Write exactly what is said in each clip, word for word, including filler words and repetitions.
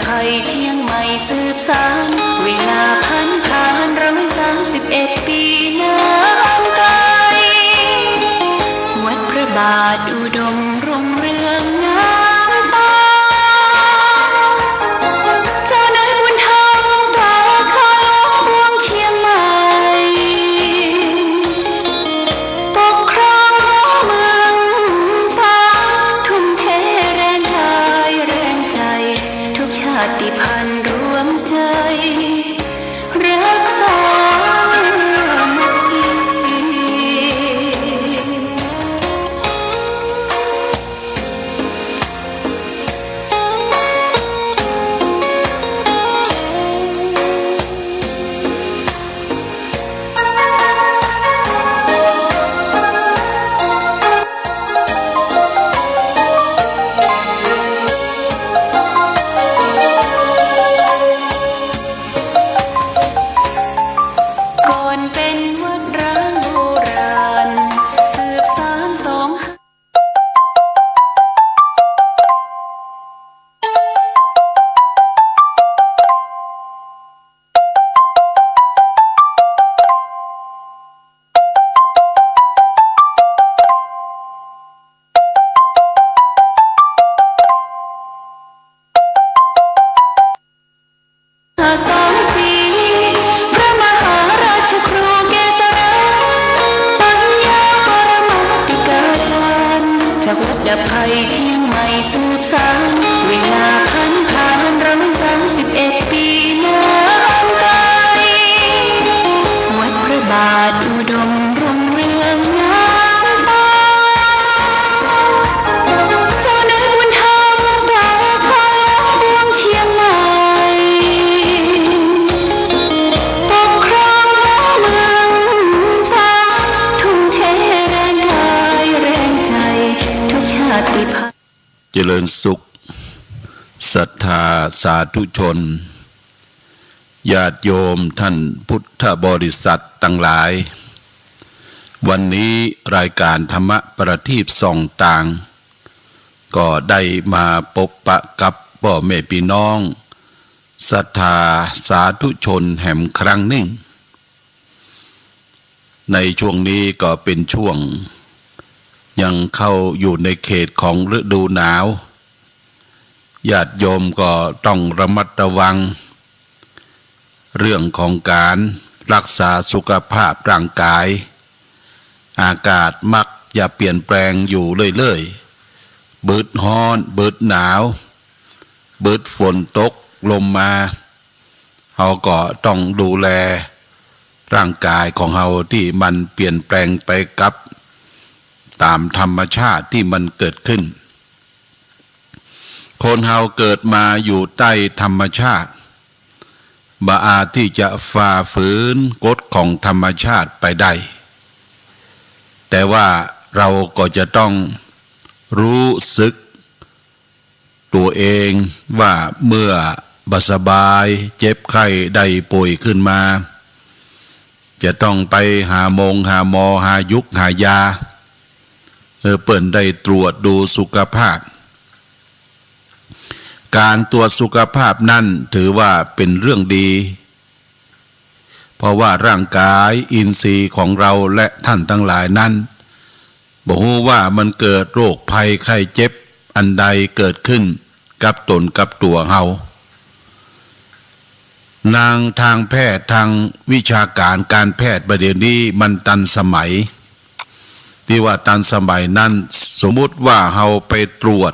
ภัยเชียงใหม่สืบสาน เวลาผ่านผ่าน ร้อยสามสิบเอ็ดปีนานไกล วัดพระบาทอุดมรุ่งเรืองงามตา เจ้านายบุญธรรมสาขาหลวงเชียงใหม่ ปกครองเมืองฟ้า ทุ่มเทแรงกายแรงใจ ทุกชาติพันธุ์รวมใจ รักสามัคคี ก่อนเป็นวัดร้างโบราณ สืบสานสอง สองสี พระมหาราชครูเกษรา ปัญญาปรมาติกาจารย์ จากวัดดับภัยเชียงใหม่สืบสาน เวลาผ่านผ่าน ร้อยสามสิบเอ็ดปีนานไกล วัดพระบาทอุดมรุ่งเรืองงามตา เจ้านายบุญธรรมสาขาหลวงเชียงใหม่ ปกครองเมืองฟ้า ทุ่มเทแรงกายแรงใจ ทุกชาติพันธุ์ เจริญสุข ศรัทธาสาธุชน ญาติโยมท่านพุทธบริษัทตังหลาย วันนี้รายก๋านธรรมะประทีปส่องตาง ก็ได้มาปบปะกับป้อแม่ปี้น้อง ศรัทธาสาธุชนแหมครั้งนึ่ง ในช่วงนี้ก็เป๋นช่วงยังเข้าอยู่ในเขตของฤดูหนาว ญาติโยมก็ต้องระมัดระวัง เรื่องของก๋านรักษาสุขภาพร่างกาย อากาศมักจะเปลี่ยนแปลงอยู่เรื่อยๆ บึดฮ้อน บึดหนาว บึดฝนตกลมมา เฮาก็ต้องดูแลร่างกายของเฮาตี้มันเปลี่ยนแปลงไปกับต๋ามธรรมชาติตี้มันเกิดขึ้น คนเฮาเกิดมาอยู่ใต้ธรรมชาติ บ่อาจตี้จะฝ่าฝืนกฎของธรรมชาติไปได้ แต่ว่าเฮาก็จะต้องรู้สึกตั๋วเองว่าเมื่อบ่สบาย เจ็บไข้ได้ป่วยขึ้นมา จะต้องไปหาหมงหาหมอ หายุกหายา หื้อเปิ้นได้ตรวจดูสุขภาพ ก๋านตรวจสุขภาพนั้นถือว่าเป๋นเรื่องดี เพราะว่าร่างกายอินทรีย์ของเฮาและท่านตังหลายนั้น บ่ฮู้ว่ามันเกิดโรคภัยไข้เจ็บอันใดเกิดขึ้นกับต๋นกับตั๋วเฮา นางทางแพทย์ ทางวิชาก๋านก๋านแพทย์บ่าเดี่ยวนี้มันตันสมัย ตี้ว่าตันสมัยนั้น สมมุติว่าเฮาไปตรวจ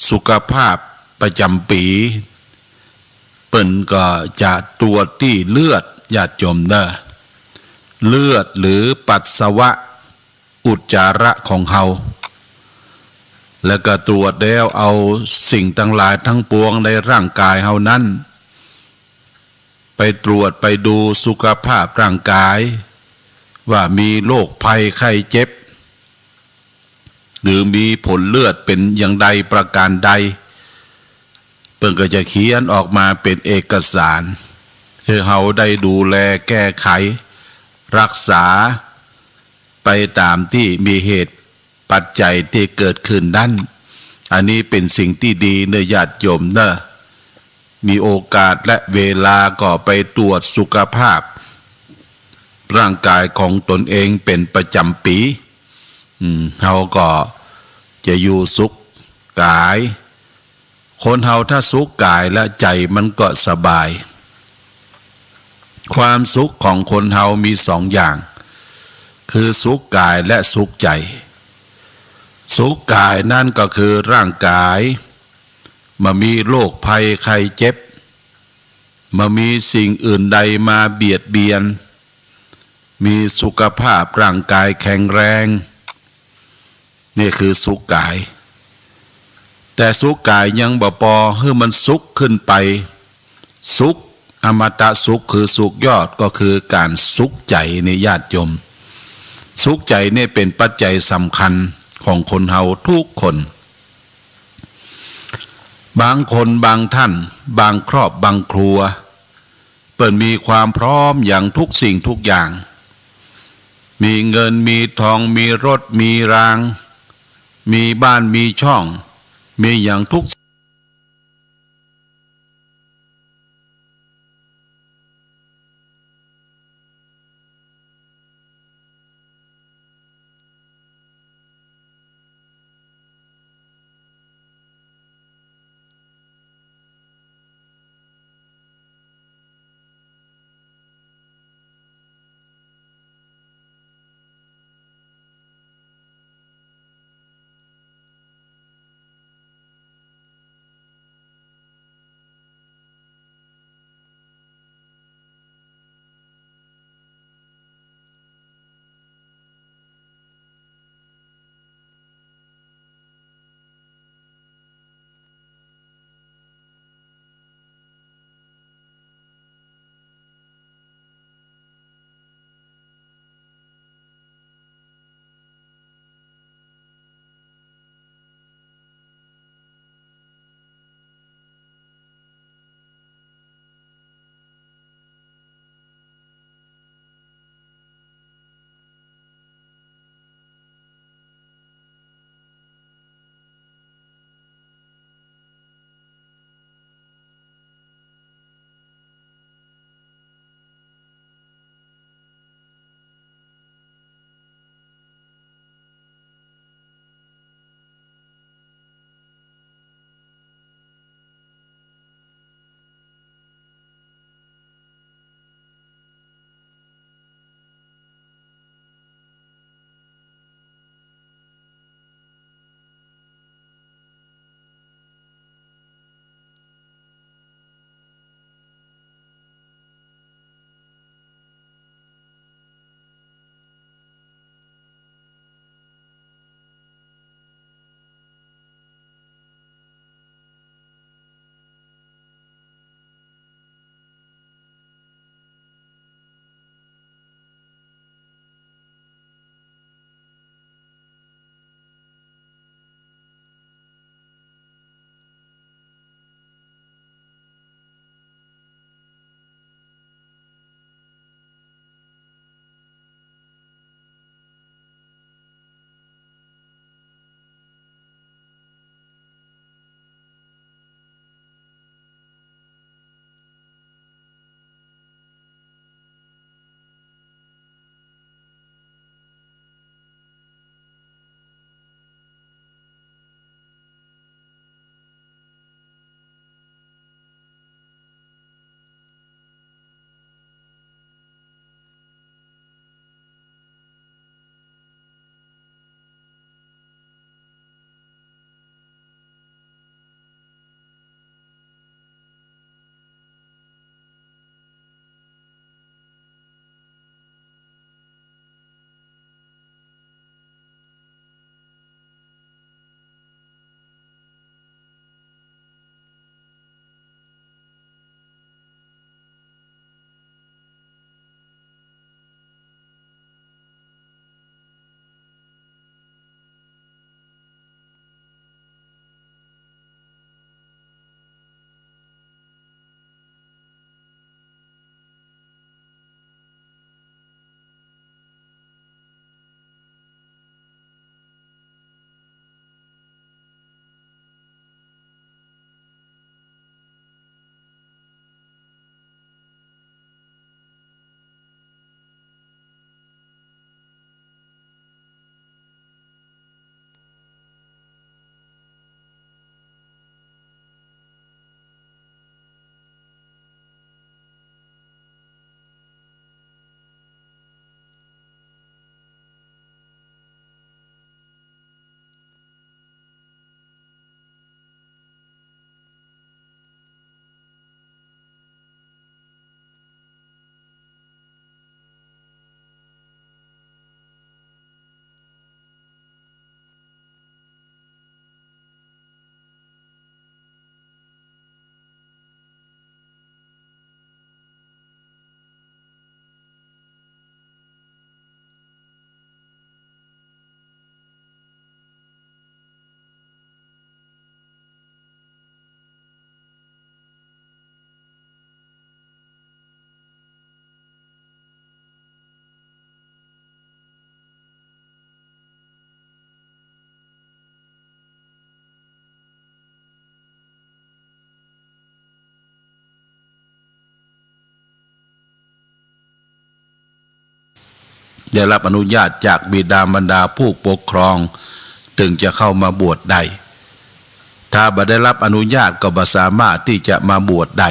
สุขภาพประจ๋ำปี๋ เปิ้นก็จะตรวจตี้เลือด ญาติโยมเน่อ เลือดหรือปัสสาวะ อุจจาระของเฮา แล้วก็ตรวจแล้วเอาสิ่งตังหลายตังปวงในร่างกายเฮานั้น ไปตรวจไปดูสุขภาพร่างกาย ว่ามีโรคภัยไข้เจ็บ หรือมีผลเลือดเป๋นอย่างใดประการใด เปิ้นก็จะเขียนออกมาเป๋นเอกสาร หื้อเฮาได้ดูแลแก้ไขรักษา ไปต๋ามตี้มีเหตุปัจจัยตี้เกิดขึ้นนั้น อันนี้เป๋นสิ่งตี้ดีเน่อญาติโยมเน่อ มีโอกาสและเวลาก็ไปตรวจสุขภาพร่างกายของตนเองเป๋นประจ๋ำปี๋ อืม เฮาก็จะอยู่สุขกาย คนเฮาถ้าสุขกายแล้วใจ๋มันก็สบาย ความสุขของคนเฮามีสองอย่าง คือสุขกายและสุขใจ๋ สุขกายนั้นก็คือร่างกาย บ่มีโรคภัยไข้เจ็บ บ่มีสิ่งอื่นใดมาเบียดเบียน มีสุขภาพร่างกายแข็งแรง นี่คือสุขกาย แต่สุขกายยังบ่ปอ หื้อมันสุขขึ้นไป สุข อมตะสุข คือสุขยอด ก็คือก๋านสุขใจ๋นี่ญาติโยม สุขใจ๋นี่เป๋นปัจจัยสำคัญของคนเฮาทุกคน บางคนบางท่าน บางครอบบางครัว เปิ้นมีความพร้อมหยังทุกสิ่งทุกอย่าง มีเงินมีทอง มีรถมีราง มีบ้านมีช่อง มีหยังทุก ได้รับอนุญาตจากบิดามารดาผู้ปกครอง จึงจะเข้ามาบวชได้ ถ้าบ่ได้รับอนุญาตก็บ่สามารถที่จะมาบวชได้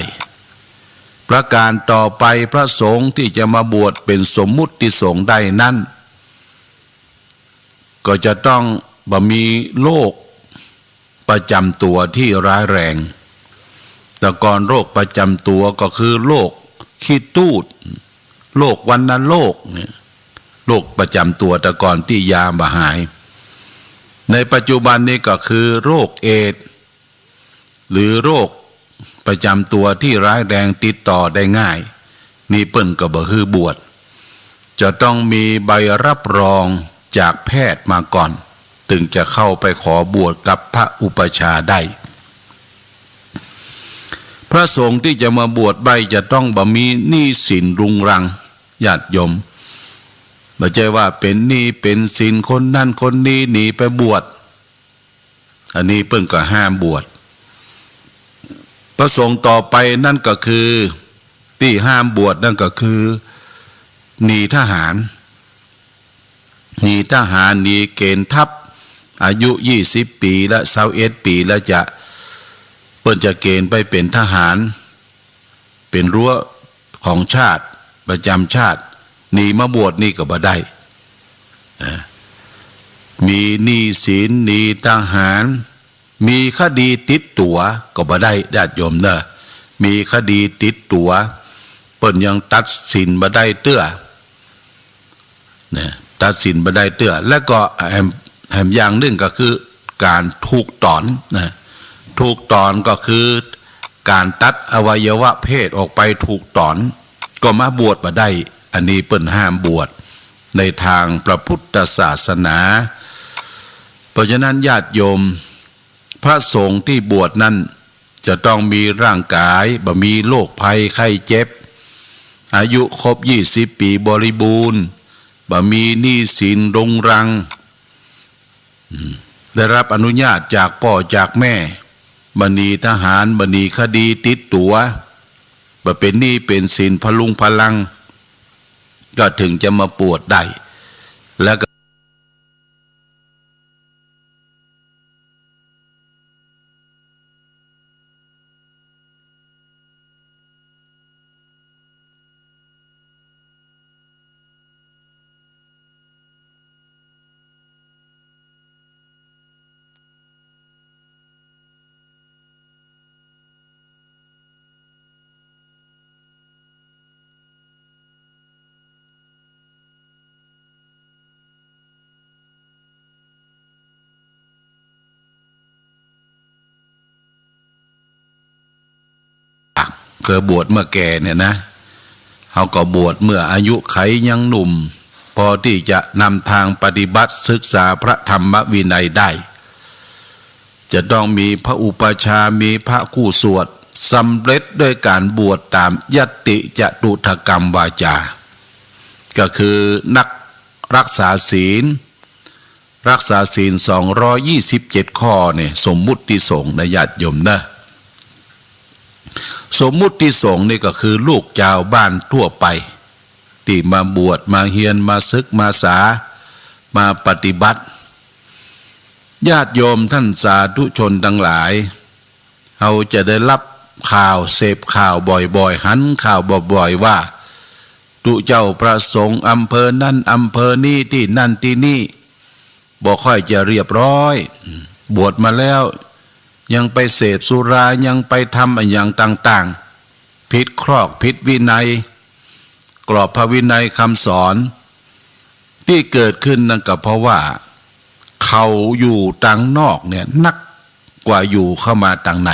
ประการต่อไป พระสงฆ์ที่จะมาบวชเป็นสมมุติสงฆ์ได้นั้น ก็จะต้องบ่มีโรคประจำตัวที่ร้ายแรง แต่ก่อนโรคประจำตัวก็คือโรคขี้ตูด โรควัณโรคเนี่ย โรคประจำตัวแต่ก่อนตี้ยาบ่หาย ในปัจจุบันนี้ก็คือโรคเอดส์ หรือโรคประจำตัวที่ร้ายแรงติดต่อได้ง่าย นี่เปิ้นก็บ่หื้อบวช จะต้องมีใบรับรองจากแพทย์มาก่อน จึงจะเข้าไปขอบวชกับพระอุปัชฌาย์ได้ พระสงฆ์ที่จะมาบวชได้จะต้องบ่มีหนี้สินรุงรัง ญาติโยม บ่ใจ้ว่าเป๋นหนี้เป๋นสินคนนั้นคนนี้หนีไปบวช อันนี้เปิ้นก็ห้ามบวช พระสงฆ์ต่อไปนั่นก็คือ ตี้ห้ามบวชนั่นก็คือ หนีทหาร หนีทหาร หนีเกณฑ์ทัพ อายุยี่สิบปี๋และซาวเอ็ดปี๋แล้วจะ เปิ้นจะเกณฑ์ไปเป๋นทหาร เป๋นรั้วของชาติ ประจำชาติ หนีมาบวชนี่ก็บ่ได้ อ่า มีหนี้สิน หนีทหาร มีคดีติดตั๋วก็บ่ได้ ญาติโยมเน่อ มีคดีติดตั๋ว เปิ้นยังตัดสินบ่ได้เตื้อ นะ ตัดสินบ่ได้เตื้อ และก็แหม แหมอย่างนึ่งก็คือก๋านถูกต๋อนนะ ถูกต๋อนก็คือก๋านตัดอวัยวะเพศออกไปถูกต๋อน ก็มาบวชบ่ได้ อันนี้เปิ้นห้ามบวชในตางพระพุทธศาสนา เพราะฉะนั้นญาติโยม พระสงฆ์ที่บวชนั้นจะต้องมีร่างก๋าย บ่มีโรคภัยไข้เจ็บ อายุครบยี่สิบปี๋บริบูรณ์ บ่มีหนี้สินรุงรัง อืม ได้รับอนุญาตจากป้อจากแม่ บ่หนีทหาร บ่หนีคดีติดตั๋ว บ่เป๋นหนี้เป๋นสินพะลุงพะลัง ก็ถึงจะมาบวชได้ แล้วก็ เกยบวชเมื่อแก่เนี่ยนะ เฮาก็บวชเมื่ออายุขัยยังหนุ่ม พอตี้จะนำตางปฏิบัติศึกษาพระธรรมวินัยได้ จะต้องมีพระอุปัชฌาย์ มีพระคู่สวด สำเร็จด้วยก๋านบวชต๋ามยัตติจตุตถกรรมวาจา ก็คือนักรักษาศีล รักษาศีลสองร้อยยี่สิบเจ็ดข้อเนี่ย สมมุติสงฆ์นะญาติโยมนะ สมมุติสงฆ์นี่ก็คือลูกจาวบ้านทั่วไป ตี้มาบวช มาเฮียน มาศึกมาสา มาปฏิบัติ ญาติโยมท่านสาธุชนตังหลาย เฮาจะได้ฮับข่าว เสพข่าวบ่อยๆ หันข่าวบ่อยๆ ว่า ตุ๊เจ้าพระสงฆ์อำเภอนั้นอำเภอนี้ ตี้นั่นตี้นี่ บ่ค่อยจะเรียบร้อย บวชมาแล้ว ยังไปเสพสุรา ยังไปทำอะหยังต่างๆ ผิดครอกผิดวินัย กรอบพระวินัยคำสอน ตี้เกิดขึ้นนั่นก็เพราะว่า เขาอยู่ตางนอกเนี่ยนักกว่าอยู่เข้ามาตางใน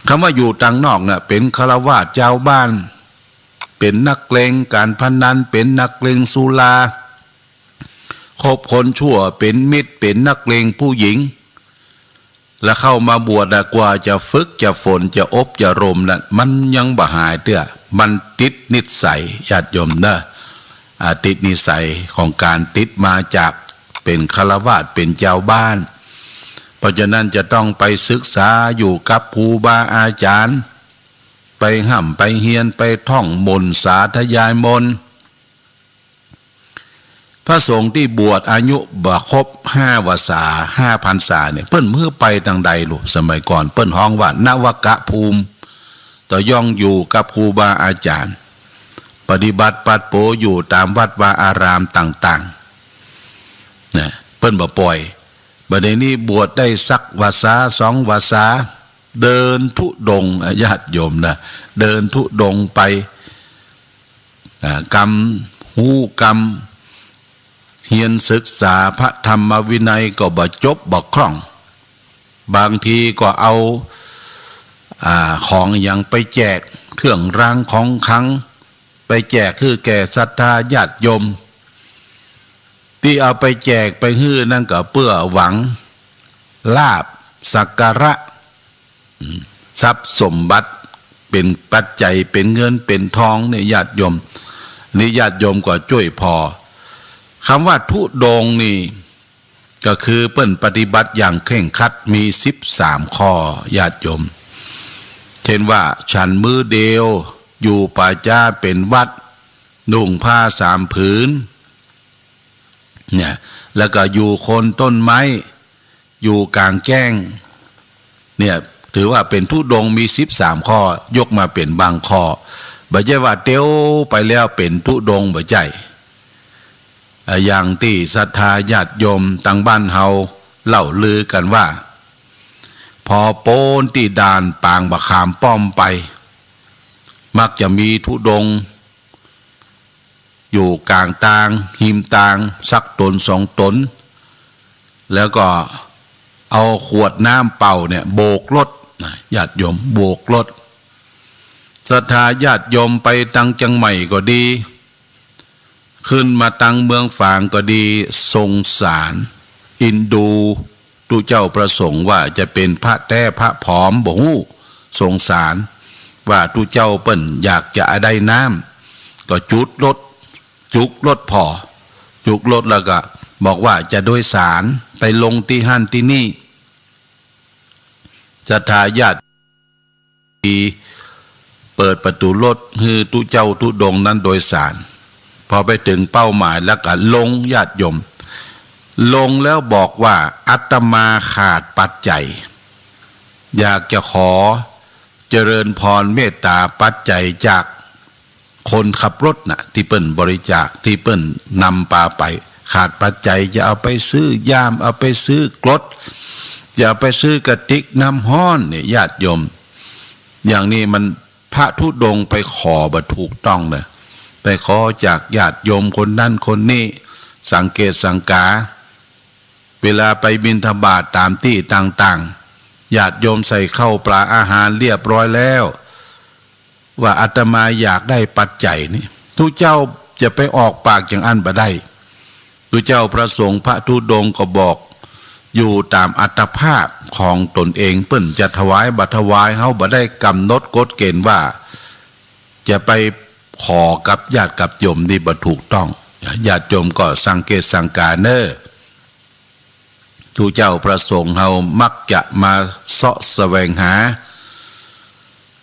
กำว่าอยู่ตางนอกเนี่ย เป๋นฆราวาสจาวบ้าน เป๋นนักเลงก๋านพนัน เป๋นนักเลงสุรา คบคนชั่วเป๋นมิตร เป๋นนักเลงผู้หญิง แล้วเข้ามาบวชอะ กว่าจะฝึกจะฝนจะอบจะรมน่ะ มันยังบ่หายเตื้อ มันติดนิสัย ญาติโยมเน่อ อ่า ติดนิสัยของก๋านติดมาจากเป๋นฆราวาส เป๋นจาวบ้าน เพราะฉะนั้นจะต้องไปศึกษาอยู่กับครูบาอาจารย์ ไปฮ่ำไปเฮียน ไปท่องมนต์สาธยายมนต์ พระสงฆ์ตี้บวชอายุบ่ครบห้าพรรษา ห้าพรรษาเนี่ย เปิ้นบ่หื้อไปตางใดลูก สมัยก่อน เปิ้นฮ้องว่านวกภูมิ แต่ย่องอยู่กับครูบาอาจารย์ ปฏิบัติปัดโปอยู่ต๋ามวัดวาอารามต่างๆ นะ เปิ้นบ่ปล่อย บัดนี้บวชได้สักพรรษาสองพรรษา เดินธุดงค์ อ่ะ ญาติโยมนะ เดินธุดงค์ไป อ่า กำฮู้กำเฮียนศึกษาพระธรรมวินัยก็บ่จบบ่คล่อง บางทีก็เอา อ่า ของอะหยังไปแจก เครื่องรางของขลัง ไปแจกหื้อแก่ศรัทธาญาติโยม ตี้เอาไปแจกไปหื้อนั่นก็เปื้อหวังลาภสักการะ อืม ทรัพย์สมบัติ เป๋นปัจจัย เป๋นเงิน เป๋นทองเนี่ย ญาติโยม นี่ญาติโยมก็จ้วยผ่อ กำว่าธุดงค์นี่ ก็คือเปิ้นปฏิบัติอย่างเคร่งครัด มีสิบสามข้อ ญาติโยม เช่นว่า ฉันมื้อเดียว อยู่ป่าจ๊าเป๋นวัตร นุ่งผ้าสามผืน เนี่ย แล้วก็อยู่โคนต้นไม้ อยู่ก๋างแจ้ง เนี่ย ถือว่าเป๋นธุดงค์มีสิบสามข้อ ยกมาเป๋นบางข้อ บ่ใจ้ว่าเตียวไปแล้วเป๋นธุดงค์ บ่ใจ้ อ่า อย่างตี้ศรัทธาญาติโยมตางบ้านเฮาเล่าลือกั๋นว่า พอป๊นตี้ด่านปางบ่าขามป้อมไป มักจะมีธุดงค์ อยู่ก๋างตาง ฮิมตาง สักต๋นสองต๋น แล้วก็เอาขวดน้ำเปล่าเนี่ย โบกรถนะ ญาติโยม โบกรถ ศรัทธาญาติโยมไปตางเจียงใหม่ก็ดี ขึ้นมาตางเมืองฝางก็ดี สงสาร เอ็นดู ตุ๊เจ้าพระสงฆ์ว่าจะเป๋นพระแต๊พระปลอมบ่ฮู้ สงสาร ว่าตุ๊เจ้าเปิ้นอยากจะได้น้ำ ก็จุดรถ จุกรถผ่อ จุกรถแล้วก็บอกว่าจะโดยสารไปลงตี้หั้นตี้นี่ ศรัทธาญาติ เปิดประตู๋รถหื้อตุ๊เจ้าธุดงค์นั้นโดยสาร พอไปเถิงเป้าหมายแล้วก็ลง ญาติโยม ลงแล้วบอกว่า อาตมาขาดปัจจัย อยากจะขอเจริญพรเมตต๋าปัจจัยจาก คนขับรถน่ะ ตี้เปิ้นบริจาค ตี้เปิ้นนำปาไป ขาดปัจจัย จะเอาไปซื้อหญ้าม เอาไปซื้อกรด จะเอาไปซื้อกระติกน้ำฮ้อนเนี่ย ญาติโยม อย่างนี้มันพระธุดงค์ไปขอบ่ถูกต้องนะ ไปขอจากญาติโยมคนนั้นคนนี้ สังเกตสังกา เวลาไปบิณฑบาตตามตี้ต่างๆ ญาติโยมใส่ข้าวปลาอาหารเรียบร้อยแล้ว ว่าอาตมาอยากได้ปัจจัยนี่ ตุ๊เจ้าจะไปออกปากอย่างอั้นบ่ได้ ตุ๊เจ้าพระสงฆ์พระธุดงค์ก็บอกอยู่ต๋ามอัตภาพของตนเอง เปิ้นจะถวายบ่ถวาย เฮาบ่ได้กำหนดกฎเกณฑ์ว่า จะไปขอกับญาติกับโยมนี่บ่ถูกต้อง ญาติโยมก็สังเกตสังกาเน่อ ตุ๊เจ้าพระสงฆ์เฮามักจะมาเซาะแสวงหา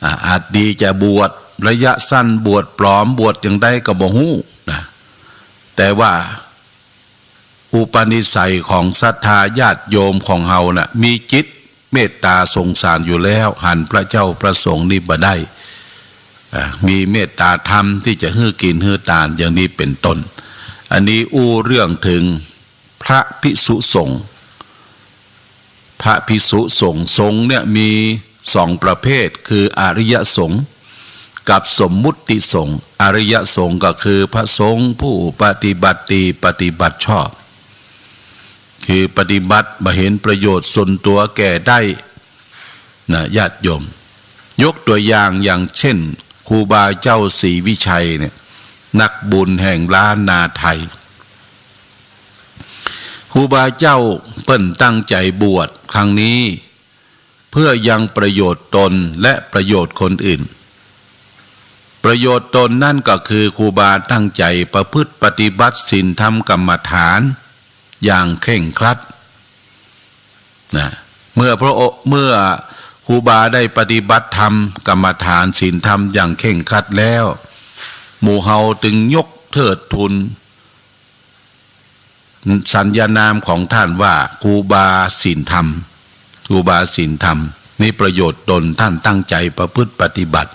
อ่า อาจดีจะบวช ระยะสั้นบวชปลอม บวชอย่างใดก็บ่ฮู้นะ แต่ว่าอุปนิสัยของศรัทธาญาติโยมของเฮาน่ะ มีจิตเมตต๋าสงสารอยู่แล้ว หันพระเจ้าพระสงฆ์นี่บ่ได้ อ่า มีเมตต๋าธรรมตี้จะหื้อกิ๋นหื้อตาน อย่างนี้เป๋นต้น อันนี้อู้เรื่องเถิง พระภิกษุสงฆ์ พระภิกษุสงฆ์ สงฆ์เนี่ยมีสองประเภท คืออริยสงฆ์กับสมมุติสงฆ์ อริยสงฆ์ก็คือพระสงฆ์ผู้ปฏิบัติดี ปฏิบัติชอบ คือปฏิบัติบ่เห็นประโยชน์ส่วนตั๋วแก่ได้ นะ ญาติโยม ยกตั๋วอย่าง อย่างเช่น ครูบาเจ้าศรีวิชัยเนี่ย นักบุญแห่งล้านนาไทย ครูบาเจ้าเปิ้นตั้งใจ๋บวชครั้งนี้ เพื่อยังประโยชน์ตนและประโยชน์คนอื่น ประโยชน์ตนนั่นก็คือครูบาตั้งใจ๋ประพฤติปฏิบัติศีลธรรมกรรมฐานอย่างเคร่งครัด นะ เมื่อพระองค์ เมื่อครูบาได้ปฏิบัติธรรมกรรมฐานศีลธรรมอย่างเคร่งครัดแล้ว หมู่เฮาจึงยกเทิดทูน สรรญานามของท่านว่าครูบาศีลธรรม ครูบาศีลธรรม นี่ประโยชน์ตนท่านตั้งใจประพฤติปฏิบัติ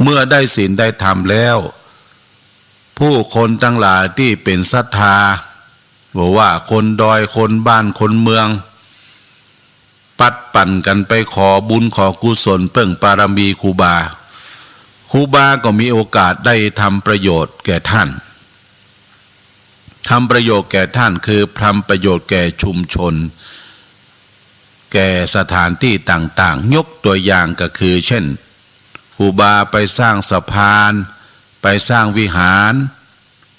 เมื่อได้ศีลได้ธรรมแล้ว ผู้คนตังหลายตี้เป๋นศรัทธา บ่ว่าคนดอยคนบ้านคนเมือง ปัดปั๋นกั๋นไปขอบุญขอกุศลเปิ้งบารมีครูบา ครูบาก็มีโอกาสได้ทำประโยชน์แก่ท่าน ทำประโยชน์แก่ท่านคือทำประโยชน์แก่ชุมชน แก่สถานตี้ต่างๆ ยกตัวอย่างก็คือ เช่น ครูบาไปสร้างสะพาน ไปสร้างวิหาร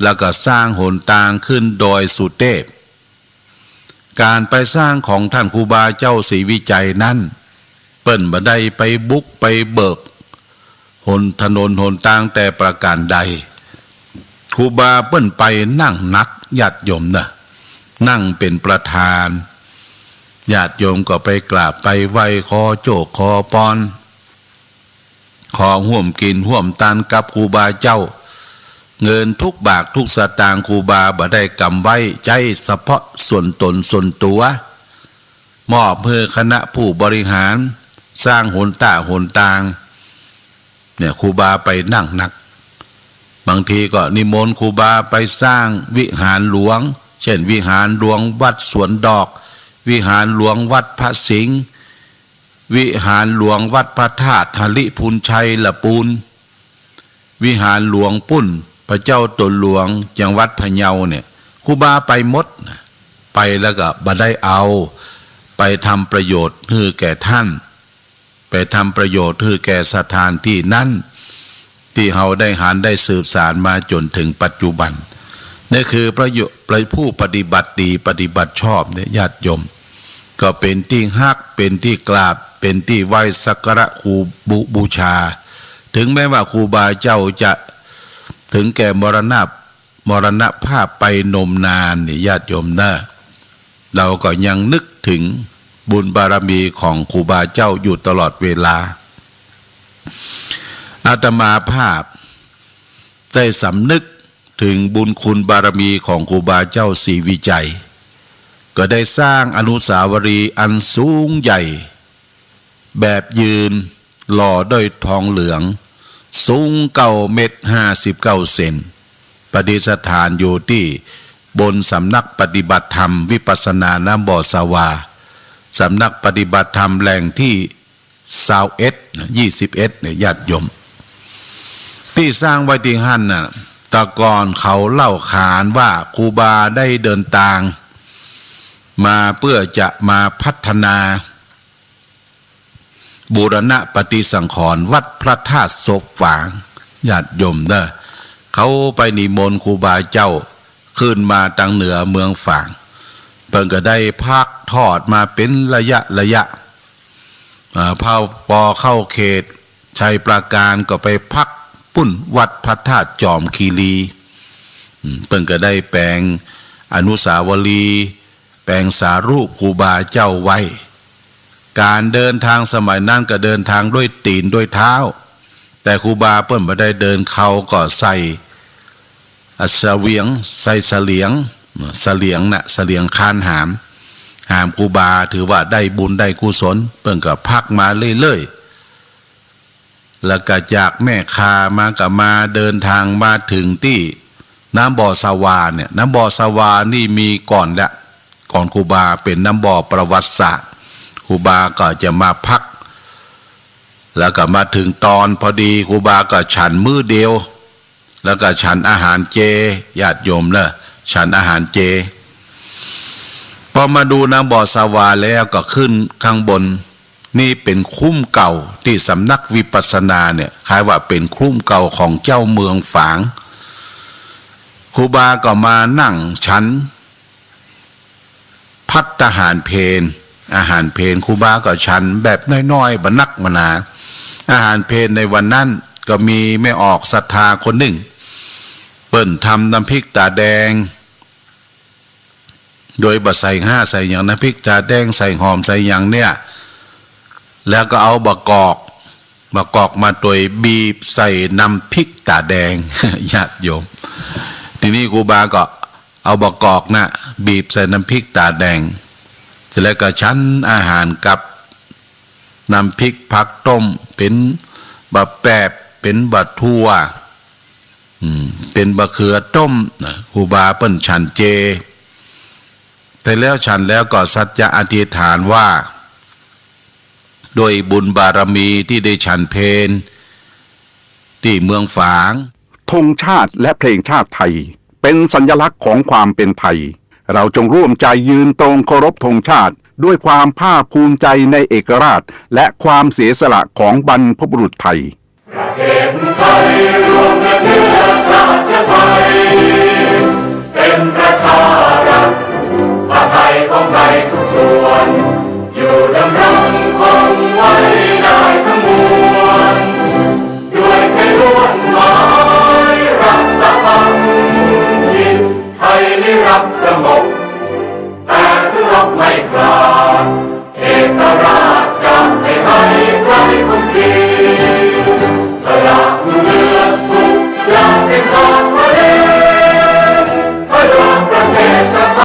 แล้วก็สร้างหนตางขึ้นดอยสุเตพ ก๋านไปสร้างของท่านครูบาเจ้าศรีวิชัยนั้น เปิ้นบ่ได้ไปบุกไปเบิกหน ถนนหนตางแต่ประการใด ครูบาเปิ้นไปนั่งนัก ญาติโยมนะ นั่งเป๋นประธาน ญาติโยมก็ไปกราบไปไหว้ ขอโจคขอปอน ขอฮ่วมกิ๋นฮ่วมตานกับครูบาเจ้า เงินทุกบาททุกสตางค์ครูบาบ่ได้กำไว้ใจ๊เฉพาะส่วนต๋นส่วนตั๋ว มอบหื้อคณะผู้บริหาร สร้างหนต้าหนตาง เนี่ย ครูบาไปนั่งนัก บางทีก็นิมนต์ครูบาไปสร้างวิหารหลวง เช่น วิหารหลวงวัดสวนดอก วิหารหลวงวัดพระสิงห์ วิหารหลวงวัดพระธาตุหริภุญชัยละปูน วิหารหลวงปุ้น พระเจ้าต๋นหลวง จังหวัดพะเยาเนี่ย ครูบาไปหมดนะ ไปแล้วก็บ่ได้เอา ไปทำประโยชน์หื้อแก่ท่าน ไปทำประโยชน์หื้อแก่สถานตี้นั้น ตี้เฮาได้หันได้สืบสานมาจ๋นเถิงปัจจุบัน นี่คือประโยชน์ ประ ผู้ปฏิบัติดีปฏิบัติชอบเนี่ย ญาติโยม ก็เป๋นตี้ฮัก เป๋นตี้กราบ เป๋นตี้ไหว้สักการะครูบู บูชา ถึงแม้ว่าครูบาเจ้าจะถึงแก่มรณะ มรณภาพไปนมนานนี่ ญาติโยมนะ เฮาก็ยังนึกเถิงบุญบารมีของครูบาเจ้าอยู่ตลอดเวลา อาตมาภาพได้สำนึกเถิงบุญคุณบารมีของครูบาเจ้าศรีวิชัย ก็ได้สร้างอนุสาวรีย์อันสูงใหญ่ แบบยืนหล่อด้วยทองเหลือง สูงเก้าเมตรห้าสิบเก้าเซน ประดิษฐานอยู่ตี้บนสำนักปฏิบัติธรรมวิปัสสนาน้ำบ่อสะวา สำนักปฏิบัติธรรมแหล่งตี้ซาวเอ็ด ยี่สิบเอ็ด เนี่ย ญาติโยม ตี้สร้างไว้ตี้หั้นน่ะ แต่ก่อนเขาเล่าขานว่าครูบาได้เดินตางมาเพื่อจะมาพัฒนา บูรณะปฏิสังขรณ์วัดพระธาตุศพฝาง ญาติโยมเน่อ เขาไปนิมนต์ครูบาเจ้าขึ้นมาตางเหนือเมืองฝาง เปิ้นก็ได้พักทอดมาเป๋นระยะระยะ อ่า พอ พอเข้าเขตชัยปราการก็ไปพักปุ้นวัดพระธาตุจอมคีรี อืม เปิ้นก็ได้แป๋งอนุสาวรีย์ แป๋งสารูปครูบาเจ้าไว้ ก๋านเดินตางสมัยนั้นก็เดินตางด้วยตี๋นด้วยเท้า แต่ครูบาเปิ้นบ่ได้เดิน เขาก็ใส่ อ่ะ เสวียง ใส่เสลียง เสลียงน่ะ เสลียงคานหาม หามครูบา ถือว่าได้บุญได้กุศล เปิ้นก็พักมาเรื่อยๆ แล้วก็จากแม่คามาก็มาเดินตางมาเถิงตี้น้ำบ่อสะวาเนี่ย น้ำบ่อสะวานี่มีก่อนละ ก่อนครูบา เป๋นน้ำบ่อประวัติศาสตร์ ครูบาก็จะมาพัก แล้วก็มาเถิงตอนพอดี ครูบาก็ฉันมื้อเดียว แล้วก็ฉันอาหารเจ ญาติโยมเน่อ ฉันอาหารเจ พอมาดูน้ำบ่อสะวาแล้วก็ขึ้นข้างบน นี่เป๋นคุ้มเก่าตี้สำนักวิปัสสนาเนี่ย คล้ายว่าเป๋นคุ้มเก่าของเจ้าเมืองฝาง ครูบาก็มานั่งฉัน ภัตตาหารเพล อาหารเพล ครูบาก็ฉันแบบน้อยๆ บ่นักบ่หนา อาหารเพลในวันนั้นก็มีแม่ออกศรัทธาคนนึ่ง เปิ้นทำน้ำพริกต๋าแดง โดยบ่ใส่ห้าใส่หยัง น้ำพริกต๋าแดง ใส่หอมใส่หยังเนี่ย แล้วก็เอาบ่ากอก บ่ากอกมาตวยบีบใส่น้ำพริกต๋าแดง ญาติโยม ทีนี้ครูบาก็ เอาบ่ากอกน่ะ บีบใส่น้ำพริกต๋าแดง เสร็จแล้วก็ฉันอาหารกับน้ำพริกผักต้ม เป๋นบ่าแปบ เป๋นบ่าถั่ว อืม เป๋นบ่าเขือต้มนะ ครูบาเปิ้นฉันเจ แต่แล้วฉันแล้วก็สัจจะอธิษฐานว่า ด้วยบุญบารมีที่ได้ฉันเพลตี้เมืองฝาง ธงชาติและเพลงชาติไทย เป็นสัญลักษณ์ของความเป็นไทย เราจงร่วมใจยืนตรงเคารพธงชาติ ด้วยความภาคภูมิใจในเอกราช และความเสียสละของบรรพบุรุษไทย ไทยรวมประเทศ